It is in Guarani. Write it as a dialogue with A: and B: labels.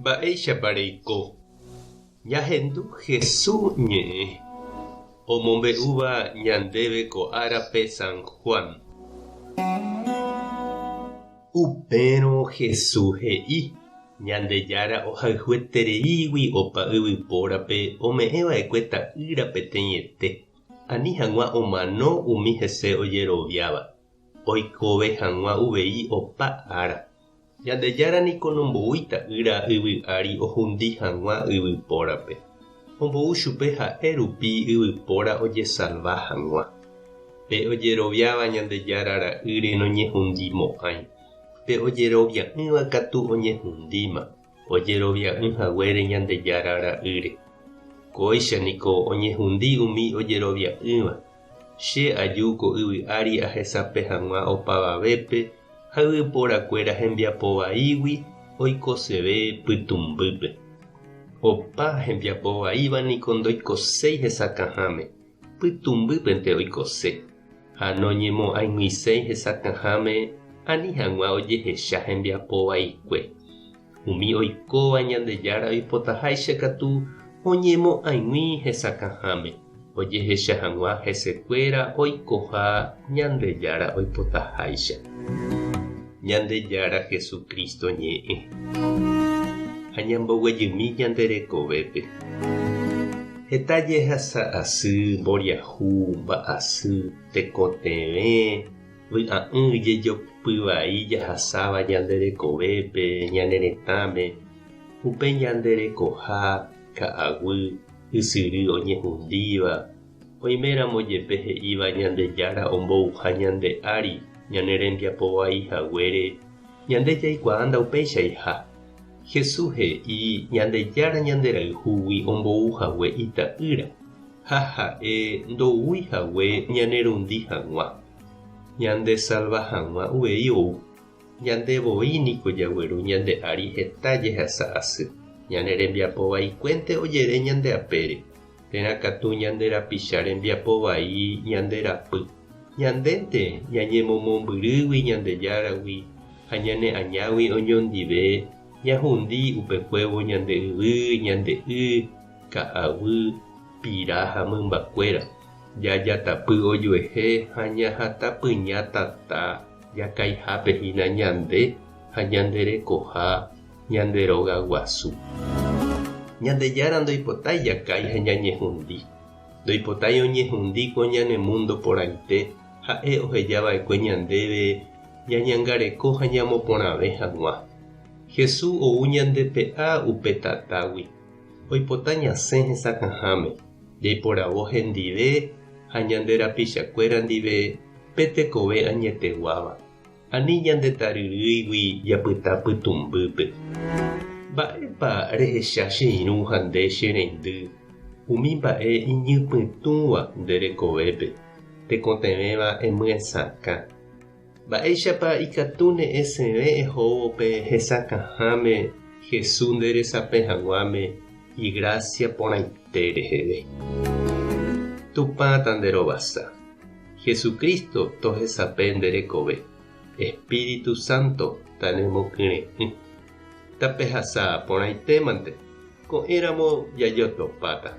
A: Mba'éichapa reiko? Ñahendu Hesu ñe'ẽ omombe'úva ñandéve ko árape San Juan. Upérõ Hesu he'i, Ñandejára ohayhuetereígui opa yvypórape ome'ẽ va'ekue Ta'ýra peteĩete, ani hag̃ua omano umi hese ojeroviáva, oikove hag̃ua uvei opa ára. Ñandejára niko nomboúi Ta'ýra yvy ári ohundi hag̃ua yvypórape, ombou chupe ha'e rupi yvypóra ojesalva hag̃ua. Pe ojeroviáva Ñandejára Ra'ýre noñehundimo'ãi, pe ojerovia'ỹva katu oñehundíma, ojerovia'ỹ haguére Ñandejára Ra'ýre. Kóicha niko oñehundi umi ojerovia'ỹva. Che aju ko yvy ári ahesape hag̃ua opavavépe ha yvyporakuéra hembiapo vaígui oikoseve pytũmbýpe. Opa hembiapo vaíva niko ndoikoséi hesakãháme, pytũmbýpente oikose, ha noñemo'ãig̃uiséi hesakãháme ani hag̃ua ojehecha hembiapo vaikue. Umi oikóva Ñandejára oipotaháicha katu oñemo'ãig̃ui hesakãháme, ojehecha hag̃ua hesekuéra oikoha Ñandejára oipotaháicha. Ñandejára Jesucristo ñe'ẽ. Ha ñamboguejymi ñande rekovépe. Heta jehasa asy, mboriahu, mba'asy, tekotevẽ, Vy'a'ỹ jejopy vai jahasáva ñande rekovépe, ñane retãme, upe ñande rekoha, ka'aguy, ysyry oñehundíva, oiméramo jepe he'íva Ñandejára ombouha ñande ári ñane rembiapo vai haguére, ñande jaikuaa ndaupeichaiha. Jesús he'i Ñandejára ñanderayhúgui ombou hague Ita'ýra, ha ha'e ndoúi hague ñanerundi hag̃ua. Ñandesalva hag̃ua uvei ou. Ñande voi niko jagueru ñande ári heta jehasa asy. Ñane rembiapo vaikuénte ojere ñande apére, térã katu ñande rapicha rembiapo vai ñande rapy. Ñandénte ñañemomombyrýgui Ñandejáragui ha ñane añágui oñondive ñahundi upekuévo ñande yvy, ñande y, ka'aguy, pira ha mymbakuéra. Jajatapy ojuehe ha ñahatapyña tata jakaihápe hína ñande ha ñande rekoha ñande róga guasu. Ñandejára ndoipotái jakái ha ñañehundi. Ndoipotái oñehundi ko ñane múndo porãite ha'e oheja va'ekue ñandéve ñañangareko ha ñamoporãve hag̃ua. Jesús ou ñandepe'a upe tatágui. Oipota ñasẽ hesakãháme. Jaiporavo hendive ha ñande rapichakuéra ndive pe tekove añeteguáva. Ani ñande taryrýigui japyta pytũmbýpe. Mba'épa rehecha che irũ ha nde che reindy umi mba'e iñypytũva nde rekovépe, tekotevẽva emyesakã? Mba'éichapa ikatúne esẽve ehóvo pe hesakãháme Jesús nde resapẽ hag̃uáme igrásia porãite reheve? Tupã tanderovasa. Jesucristo tohesape nde rekove. Espíritu Santo tanemokyre'ỹ. Tapehasa porãitémante, ko'ẽramo jajotopáta.